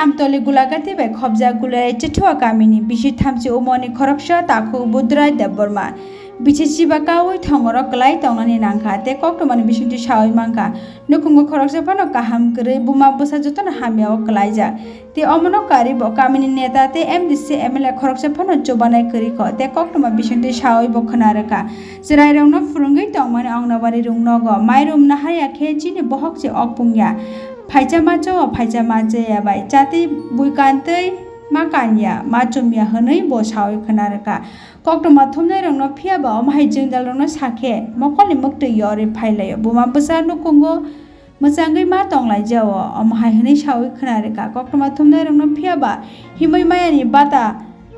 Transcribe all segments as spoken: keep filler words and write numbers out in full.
Amtoli Gulagati bai khobjak Gulai Chithua kamini bisi thamchi umorni khoroksa Takhuk Budrai Debbarma bisi chiba kaui thongoro kwlai tongnani nangkha tei koktwmani bisingtwi saui mankha. Nukhungo khoroksa phano kaham kwrwi, buma bwsa jotono hamya o kwlaijak. Tei omono karwi bo kamini neta tei M D C M L A khoroksa phano chubanai kwrwi kho tei koktwma bisingtwi saui bo khwna rwkha. Chwrairokno phwrwngwi tongmani Anganwadi rung nogo mairum naharya khe chini bohok se ok pungya. Phaisa ma cho, phaisa ma chaya bai chatwi bui kantwi ma kanya, ma chumya hwnwi bo saui khwna rwkha. Koktwma thumnairokno phiya ba omo hai jwngjalrokno sa khe mokolni mwktwi yorwi phailaio. Buma bwsa nukhungo mwchangwi ma tonglaijao. Omo hai hwnwi saui khwna rwkha. Koktwma thumnairokno phiya ba himwi mayani bata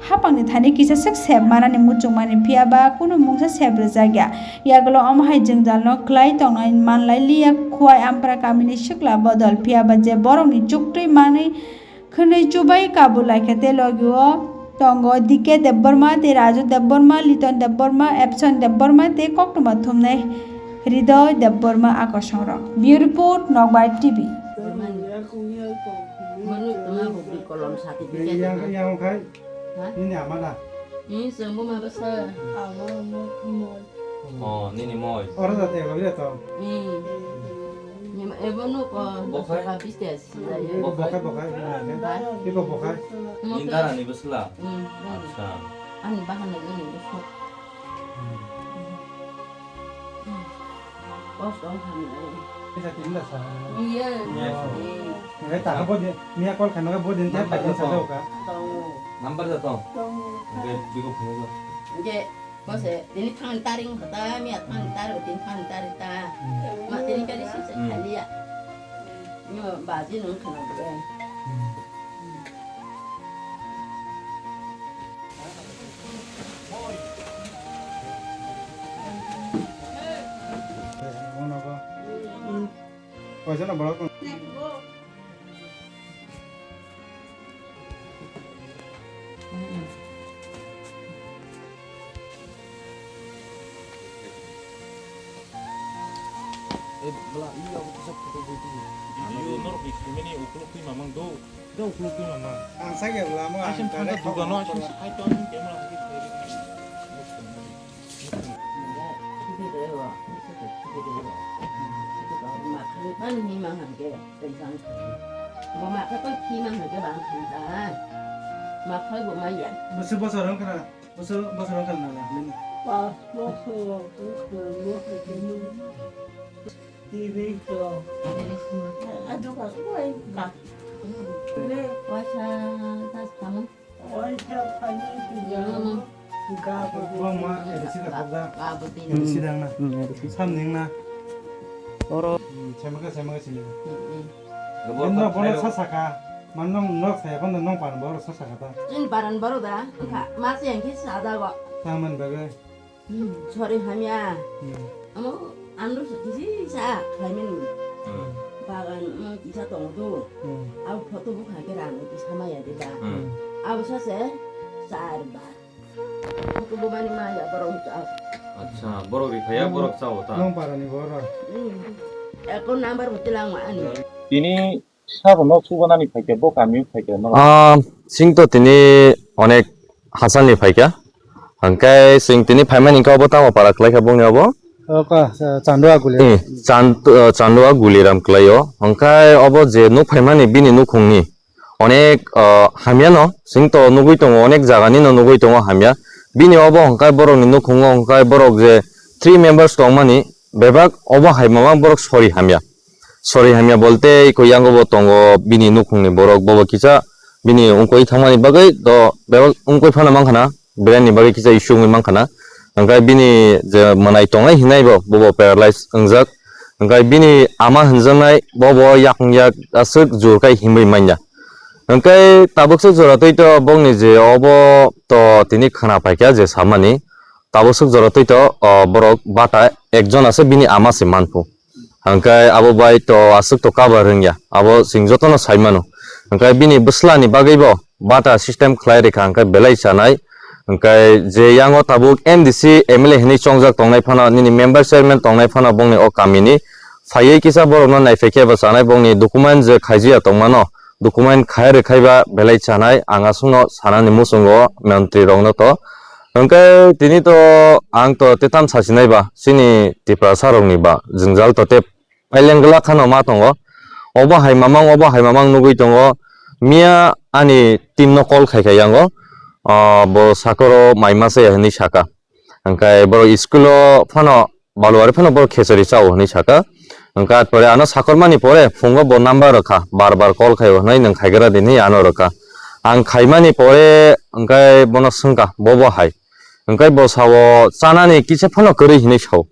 hapangni thani kisa swk sep manani muchungmani phiya ba kunu mungsa sep rwjakya. Yagulo omo hai jwngjalno kwlai tongnai manlai liya Khowai Ampra kamini swkla bodol phiya ba je borokni chuktwi manwi khwnwi chubai kabul laikha tei logi o tongo D K Debbarma tei Raju Debbarma, Liton Debbarma, Epson Debbarma tei koktwma thumnai Hridoy Debbarma akosongrok. Bureau Report, Nokbar T V. Manu tongma bo bi kolom sati bi Yang, yang kai. Ha? Ini amada. Ini sembuh mah besar. Oh, nini moi. Oro da te lo to. Hmm. Ni ma ebo no ko Bokai? Ka bistes. Bokai, bokai. Iko bokai. Ni dara ni besla. Hmm. Acha. Ani bahan lagi ni besok. Kos dong hamlai. Ini sa tinda sa. Iya. Iya. Ngai ta bo de, ni akol khano bo din ta pa din sa do ka. Number da to. Ngai bigo phone ko. Ngai kose, ini thang taring kata, mi thang tar, tin thang tar ta. Ma tini kari si sa kali ya. Nyo baji nung khano be. Koijono borok tong? Eh, bela, ini aku bisa foto budi. Video norok ni sumini ukuluk ni mamang do. Ito ukuluk ni mamang. Ang sa ya bela mo. Asin ang thangka kare duga no, asin kong. Sai to asin kemo lagi. Bo ma khe to khi mang hang khe bang thang ta. Ma khe bo ma ya. Bwswk bosor wng khna? Bosor, bosor wng khna na? Pas bosor wng khna. Tini to. Aduh, aku ai ka. Ini. Puasa tas kamu. Puasa kali tiga. Bang ma, A D C da khobda. A D C da na. Sam ning na. Oro. Chemaka, chemaka sini. Bono, bono sa saka. Man nong nok saya bono nong pan boro sa saka ta. Ini paran boro da. Ka, mas yang kis ada kok. Taman bagai. Sori hamya. Amo anro kisi sa khlaimen. Bagan mo kisa tong tu. Abo photo bukha khe rang kisa maya de ba. Abo sa se sar ba. Photo bumani maya borok chao. Acha, borok ri phaya, borok chao ta. Nong parani borok. Account number bo tilang ma ani. Tini Sabo nok subanani phaikhe, bo kamio phaikhe, no? Ah, sing to tini onek hasalni phaikha. Hwnkhe sing tini phaimani hwnkhe obo tamo para khlaikha bongni obo? Oka, Chandua Guli. Eh, Chand-, eh, Chandua Guliram khlaio. Hwnkhe obo je nuk phaimani bini nukhungni onek, ah, hamyano sing to nugui tongo, onek jaganino nugui tongo hamya. Bini obo hwnkhe borokni nukhungo hwnkhe borok je three members tongmani bebak obo hai mamang borok sori hamya. Sori hamya bolte iko yango bo tongo bini nukhungni borok, bobo kisa bini wngkoi thangmani bagwi do bebak wngkoi phano mankha na, brand ni bagwi kisa issue wngwi mankha na. Hwnkhe bini je mwnai tongnai hinai bo, bobo paralyze wngjak. Hwnkhe bini ama hwnjaknai bobo yakung yak aswk jur kai himwi manya. Hwnkhe tabukse jora twi to bongni je obo to tini khwna paikha je samani. Tabuk swk jora twi to, o, borok bata ekjon ase bini ama se manphu. Hwnkhe abo bai to aswk to cover wngya, abo chwng jotono sai mano. Hwnkhe bini bwslani bagwi bo bata system khlai rikha, hwnkhe belai chanai. Hwnkhe je yango tabuk M D C, M L A hinwi chongjak tongnai phano, nini member chairman tongnai phano bongni o kamini phaiwi kisa borokno naiphai khe bo chanai, bongni document je khaijiya tongmano, document khai rwkhai ba belai chanai, ang aswkno sanani muchungo mantri rokno to. Hwnkhe tini to ang to tetam sasinai ba, chini Tiprasa rokni ba jwngjal to tei paileng glak khano ma tongo. Obo hai mamang, obo hai mamang nugwi tongo. Miya ani team no call khai khai yango. Ah, bo sakoro mai masa ya hinwi saka. Hwnkhe borok school o phano Baluwari phano borok khechari chao hinwi saka. Hwnkhe at pore ano sakormani pore phungo bo number rwkha, bar bar call khaio hinwi nwng khaigra di hinwi ano rwkha. Ang khaimani pore hwnkhe bono swngkha, bo bo hai. Hwnkhe bo sao chanani kisa phano kwrwi hinwi sao.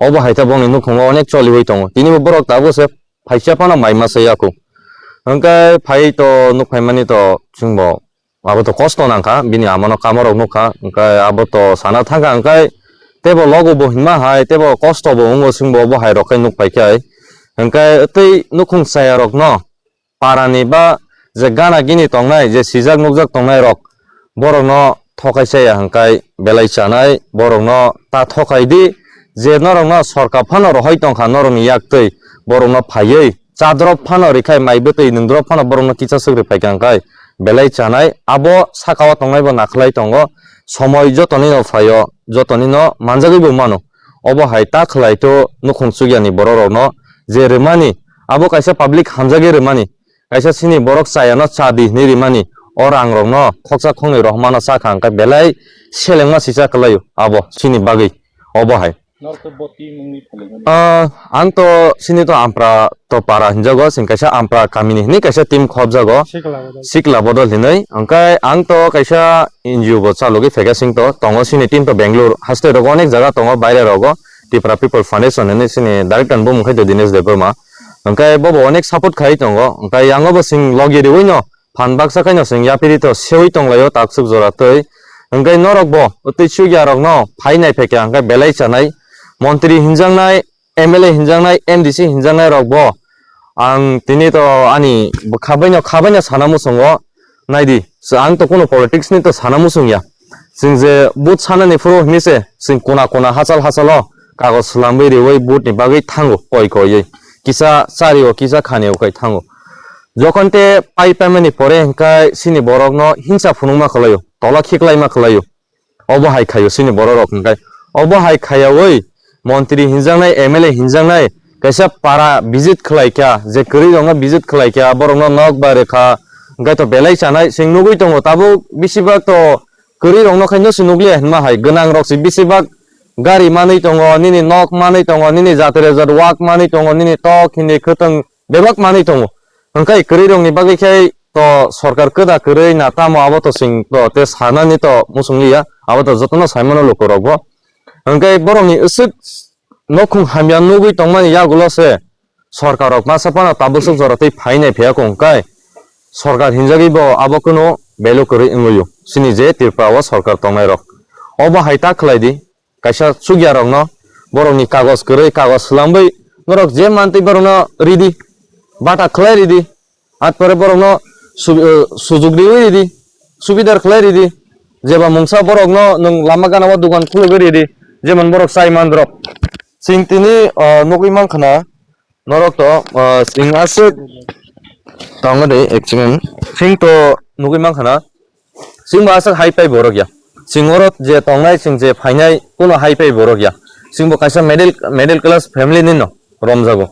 Obo hai ta bongni nukhungo onek choliwi tongo. Tini bo borok tabuk se phaisa phano mai masa yaku. Hwnkhe phai to nuk phaimani to chwngbo abo to kosto nangkha, bini amano kamarok nukha, hwnkhe abo to sana thangkha, hwnkhe teibo logo bo hinma hai, teibo kosto bo wngo, chwngbo obo hai rok khe nuk paikha. Hwnkhe tei nukhung chaya rokno parani ba je gana gini tongnai, je sijak nukjak tongnai rok, borokno thokai chaya hwnkhe belai chanai, borokno ta thokai di, je norokno sorkar phano rohoi tongkha norokni yak twi, borokno phaiwi cha drop phano rwkhai, mai bwtwi nwng drop phano borokno kisa swk rwphai kha hwnkhe belai chanai. Abo saka o tongnai bo nakhwlai tongo, somoi jotonino phaio, jotonino manjagwi bo mano. Obo hai ta khwlai to nukhung chukya ni borok rokno je rwmani, abo kaisa public hamjagwi rwmani, kaisa chini borok chayano cha di hinwi rimani, o rang rokno khoksa khoknwi rohmano cha kha hwnkhe belai selengma sisa kwlaio abo chini bagwi. Obo hai. Norok to bo team wngwi phailingmani. Ah, ang to chini to Ampra to para hinjago, chwng kaisa Ampra kamini hinwi kaisa team khobjago. Sikla bodol. Sikla bodol hinwi. Hwnkhe ang to kaisa N G O bo chalogwi phaikha, chwng to tongo chini team to Bangalore haste rogo onek jaga tongo, baire rogo. Tripura People Foundation hinwi chini director ni bumung khai to Dinesh Debbarma. Hwnkhe bobo onek support khai tongo. Hwnkhe yango bo chwng logi riwi no phan baksa khaino chwng yapiri to sewi tonglaio taksuk jora twi. Hwnkhe norok bo tei chukya rokno phai nai phaikha hwnkhe belai chanai. Montri hinjaknai, M L A hinjaknai, M D C hinjaknai rok bo ang tini to ani khabaino, khabaino sana muchungo naidi. So, ang to kuno politics ni to sana muchung ya. Chwng je vote sanani phuru hinwi se chwng kona kona hachal hachalo kagoj swlamwi riwi vote ni bagwi thango koi koiwi. Kisa chario, kisa khanio kai thango. Jokhon te pai paimani pore hwnkhe chini borokno hingsa phunukma khwlaio, tola khiklaima khwlaio. Obo hai khaio chini borok rok hwnkhe. Obo hai khaiyawi montri hinjaknai, M L A hinjaknai kaisa para visit khwlaikha, je kwrwi rokno visit khwlaikha, borokno nok bai rwkha, hwnkhe to belai chanai chwng nugwi tongo. Tabuk bisibak to kwrwi rokno khaino se nukliya hinma hai, gwnang rok se bisibak gari manwi tongo, nini nok manwi tongo, nini jatore jat wak manwi tongo, nini tok hindi khwtwng bebak manwi tongo. Hwnkhe kwrwi rokni bagwi khe to sorkar kwda kwrwi na tamo abo to chwng to te sanani to muchung liya, abo to jotono saimano lukurokbo. Hwnkhe borokni aswk nokhung hamya nugwi tongmani yagulo se sorkar rok masa phano tabuk swk jora tei phainai phiya kung kai sorkar hinjagwi bo abo kunu value kwrwi wngwi o chini je Tripura o sorkar tongnai rok. Obo hai ta khwlai di, kaisa chukya rokno borokni kagoj kwrwi kagoj swlamwi norok je mantwi borokno ridi, bata khwlai ridi. At pore borokno su-, eh, sujuk riwi ridi, subidar khwlai ridi. Jeba mungsa borokno nwng lama gana o dogan khulugwi ridi, jemon borok chai mandrok. Chwng tini, ah, nugwi mankha na norok to, ah, chwng aswk tongo de, actually. Chwng to nugwi mankha na. Chwngbo aswk hai pai borok ya. Chwng oro je tongnai, chwng je phainai, kuno hai pai borok ya. Chwngbo kaisa middle, middle class family ni no romjago.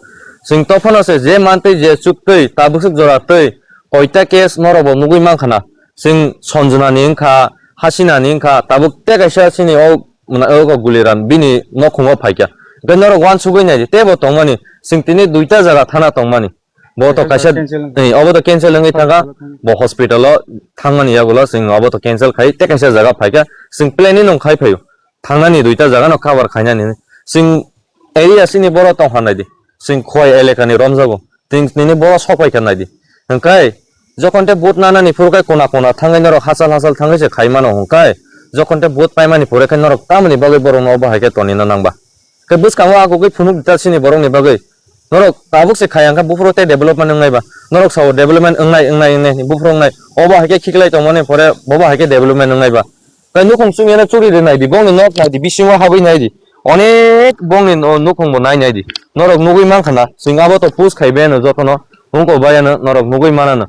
Chwng tophano se je mantwi, je chuktwi, tabuk swk jora twi, koita case norok bo nugwi mankha na. Chwng Sanjana ni wngkha, Hasina ni wngkha, tabuk te kaisa chini o mwnai o Guliram bini nokhungo phaikha. Hwnkhe norok uansugwi nai di, teibo tongmani, chwng tini duita jaga thana tongmani. Bo to kaisa, cancel wngkha. Eh, obo to cancel wngwi thangkha. Hospital o thangkha. Bo hospital o thangmani yagulo chwng obo to cancel khai tei kaisa jaga phaikha. Chwng plan ni nung khai phaio. Thangnani duita jaga no cover khainani. Chwng area chini boro tong kha naidi. Chwng Khowai eleka ni romjago. Chwng nini boro sok pai kha naidi. Hwnkhe jokhon te vote nanani phuru khe kona kona thangwi norok hachal hachal thangwi se khai mano hwnkhe jokhon te vote paimani pore khe norok tamoni bagwi borok no obo hai khe tonina nangba. Khe bwskango agugwi phunuk ditar chini borokni bagwi. Norok tabuk se khai ang khe buphuru tei development wngnai ba. Norok sao development wngnai, wngnai, wngnai hwnwi buphuru wngnai. Obo hai khe khiklai tongmani pore bobo hai khe development wngnai ba. Tei nukhung chumyano churi rwnai di, bongni nok nai di, bisingo habwi nai di. Onek bongni no-, nukhung bo nai nai di. Norok nugwi mankha na, chwng abo to push khai bayano jotono, wngko bayano norok nugwi manano.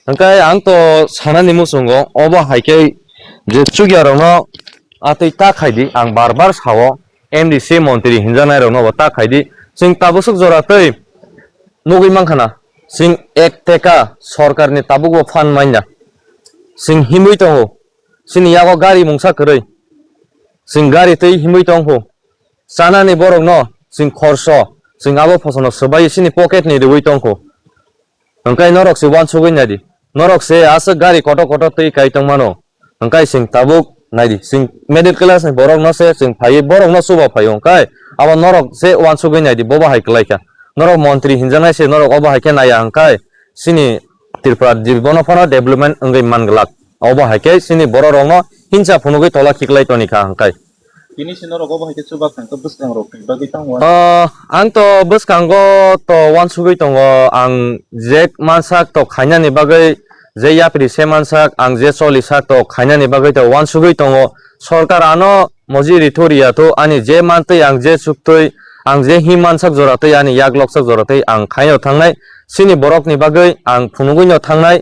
Hwnkhe ang to sanani muchungo, obo hai khe je chukya rokno atwi ta khaidi, ang bar bar sao, M D C montri hinjaknai rokno bo ta khaidi. Chwng tabuk swk jora twi nugwi mankha na, chwng ek teka sorkarni tabukbo phan manya. Chwng himwi tongo, chini yago gari mungsa kwrwi, chwng gari twi himwi tongkho. Chanani borokno chwng khorso, chwng abo phosono swbai chini pocket ni rwui tongkho. Hwnkhe norok se uansugwi naidi. Norok se aswk gari kotor kotor twi kai tongmano. Hwnkhe chwng tabuk naidi. Chwng middle class ni borokno se chwng phaiwi borokno chuba phaio hwnkhe abo norok se uansugwi naidi, bobo hai kwlaikha. Norok montri hinjaknai se norok obo hai khe naiya hwnkhe chini Tripura dibono phano development wngwi manglak. Obo hai khe chini borok rokno hinsa phunugwi tola khiklai tonikha hwnkhe. Tini se norok obo hai khe chuba kha hwnkhe bwskangrokni bagwi tamo uansuk? Ah, ang to bwskango to uansugwi tongo, ang je mansak to khainani bagwi, je yapri se mansak, ang je choli sak to khainani bagwi to uansugwi tongo. Sorkar ano moji rithu riya thu, ani je mantwi, ang je chuktwi, ang je him mansak jora twi, ani yak loksak jora twi ang khaino thangnai. Chini borokni bagwi ang phunugwino thangnai,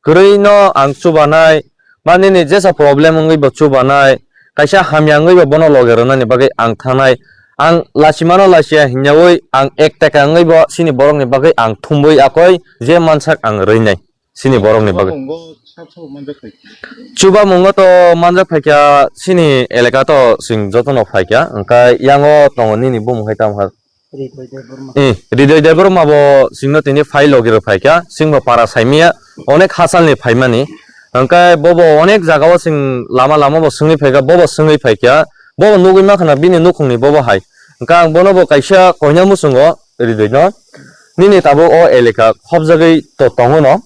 kwrwino ang chubanai, ba nini jesa problem wngwi bo chubanai, kaisa hamya wngwi bo bono loge rwnani bagwi ang thangnai. Ang lachimano lachia hinyawi ang ek teka wngwi bo chini borokni bagwi ang thumbwi akoi je mansak ang rwinai chini borokni bagwi. Chubamungo sabo sabo manjak phaikha? Chubamungo to manjak phaikha, chini eleka to chwng jotono phaikha, hwnkhe yango tongo nini bumung hai tamo kha? Hridoy Debbarma. Eh, Hridoy Debbarma bo chwngno tini phai logi rw phaikha, chwngbo para saimaya, onek hasalni phaimani. Hwnkhe bobo onek jagao chwng lama lama bo swngwi phaikha, bobo swngwi phaikha, bobo nugwi mankha na bini nukhungni bobo hai. Hwnkhe ang bono bo kaisa koina muchungo Hridoyno, nini tabuk o eleka khopjagwi to tongo no,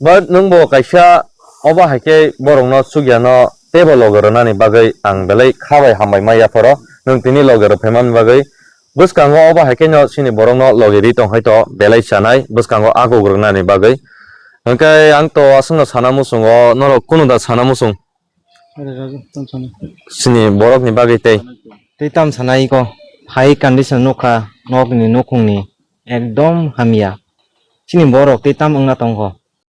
but nwng bo kaisa obo hai khe borokno chukyano teibo logi rwnani bagwi ang belai kha bai hambai ma yapharo, nwng tini logi rw phaimani bagwi. Bwskango obo hai kheno chini borokno logi ri tong hai to belai chanai bwskango akhuk rwnani bagwi. Hwnkhe ang to aswkno sana muchungo, norok kunu da sana muchung? Are raju, tong sana. Chini borokni bagwi tei? Tei tam sanai ko, hai condition nukha, nokni nukhungni ekdom hamya. Chini borok tei tam wngna tongkho?